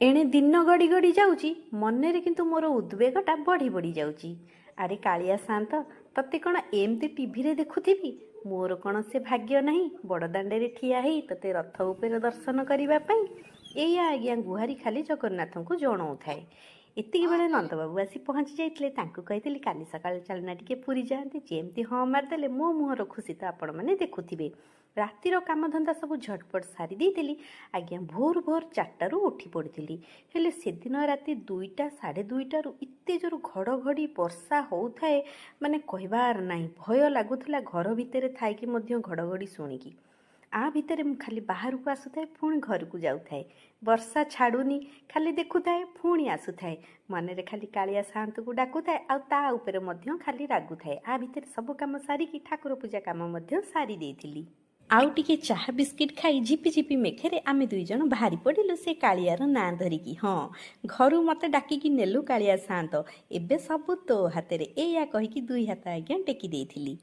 ଏଣେ ଦିନ ଗଡ଼ି ଗଡ଼ି ଯାଉଛି, ମନରେ କିନ୍ତୁ ମୋର ଉଦ୍ବେଗଟା ବଢ଼ି ବଢ଼ି ଯାଉଛି। ଆରେ କାଳିଆ ସାଆନ୍ତ, ତତେ କ'ଣ ଏମିତି ଟିଭିରେ ଦେଖୁଥିବି? ମୋର କ'ଣ ସେ ଭାଗ୍ୟ ନାହିଁ ବଡ଼ଦାଣ୍ଡରେ ଠିଆ ହେଇ ତତେ ରଥ ଉପରେ ଦର୍ଶନ କରିବା ପାଇଁ? ଏଇଆ ଆଜ୍ଞା ଗୁହାରି ଖାଲି ଜଗନ୍ନାଥଙ୍କୁ ଜଣାଉଥାଏ। ଏତିକି ବେଳେ ନନ୍ଦବାବୁ ଆସି ପହଞ୍ଚି ଯାଇଥିଲେ। ତାଙ୍କୁ କହିଥିଲି, କାଲି ସକାଳେ ଚାଲନା ଟିକେ ପୁରୀ ଯାଆନ୍ତି। ଯେମିତି ହଁ ମାରିଦେଲେ, ମୋ ମୁହଁର ଖୁସି ତ ଆପଣମାନେ ଦେଖୁଥିବେ। ରାତିର କାମଧନ୍ଦା ସବୁ ଝଟପଟ ସାରି ଦେଇଥିଲି ଆଜ୍ଞା। ଭୋର ଭୋର 4ଟାରୁ ଉଠି ପଡ଼ିଥିଲି। ହେଲେ ସେଦିନ ରାତି 2ଟା 2:30ରୁ ଏତେ ଜୋର ଘଡ଼ଘଡ଼ି ବର୍ଷା ହେଉଥାଏ, ମାନେ କହିବାର ନାହିଁ। ଭୟ ଲାଗୁଥିଲା ଘର ଭିତରେ ଥାଇକି ମଧ୍ୟ ଘଡ଼ଘଡ଼ି ଶୁଣିକି। ଆ ଭିତରେ ମୁଁ ଖାଲି ବାହାରକୁ ଆସୁଥାଏ, ପୁଣି ଘରକୁ ଯାଉଥାଏ। ବର୍ଷା ଛାଡ଼ୁନି, ଖାଲି ଦେଖୁଥାଏ, ପୁଣି ଆସୁଥାଏ। ମନରେ ଖାଲି କାଳିଆ ସାଆନ୍ତକୁ ଡାକୁଥାଏ ଆଉ ତା ଉପରେ ମଧ୍ୟ ଖାଲି ରାଗୁଥାଏ। ଆ ଭିତରେ ସବୁ କାମ ସାରିକି ଠାକୁର ପୂଜା କାମ ମଧ୍ୟ ସାରି ଦେଇଥିଲି। ଆଉ ଟିକେ ଚାହା ବିସ୍କିଟ୍ ଖାଇ ଝିପି ଝିପି ମେଘରେ ଆମେ ଦୁଇ ଜଣ ବାହାରି ପଡ଼ିଲୁ ସେ କାଳିଆର ନାଁ ଧରିକି। ହଁ, ଘରୁ ମୋତେ ଡାକିକି ନେଲୁ କାଳିଆ ସାଆନ୍ତ, ଏବେ ସବୁ ତୋ ହାତରେ, ଏଇଆ କହିକି ଦୁଇ ହାତ ଆଜ୍ଞା ଟେକି ଦେଇଥିଲି।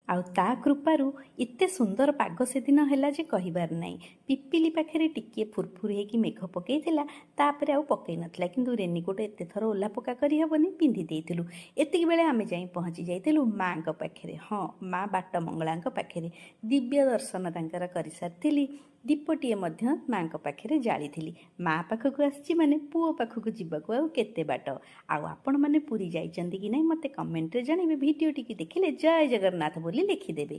ଆଉ ତା କୃପାରୁ ଏତେ ସୁନ୍ଦର ପାଗ ସେଦିନ ହେଲା ଯେ କହିବାର ନାହିଁ। ପିପିଲି ପାଖରେ ଟିକିଏ ଫୁରଫୁର ହେଇକି ମେଘ ପକେଇଥିଲା, ତାପରେ ଆଉ ପକେଇ ନଥିଲା। କିନ୍ତୁ ରେନିକୋଟ୍ ଏତେ ଥର ଓହ୍ଲା ପକା କରିହେବନି, ପିନ୍ଧି ଦେଇଥିଲୁ। ଏତିକି ବେଳେ ଆମେ ଯାଇ ପହଞ୍ଚି ଯାଇଥିଲୁ ମାଆଙ୍କ ପାଖରେ। ହଁ, ମା ବାଟ ମଙ୍ଗଳାଙ୍କ ପାଖରେ ଦିବ୍ୟ ଦର୍ଶନ ତାଙ୍କର କରିସାରିଥିଲି। ଦୀପଟିଏ ମଧ୍ୟ ମାଆଙ୍କ ପାଖରେ ଜାଳିଥିଲି। ମା ପାଖକୁ ଆସିଛି ମାନେ ପୁଅ ପାଖକୁ ଯିବାକୁ ଆଉ କେତେ ବାଟ? ଆଉ ଆପଣମାନେ ପୁରୀ ଯାଇଛନ୍ତି କି ନାହିଁ, ମୋତେ କମେଣ୍ଟରେ ଜଣାଇବେ। ଭିଡ଼ିଓଟିକି ଦେଖିଲେ ଜୟ ଜଗନ୍ନାଥ ବୋଲି ଲେଖିଦେବେ।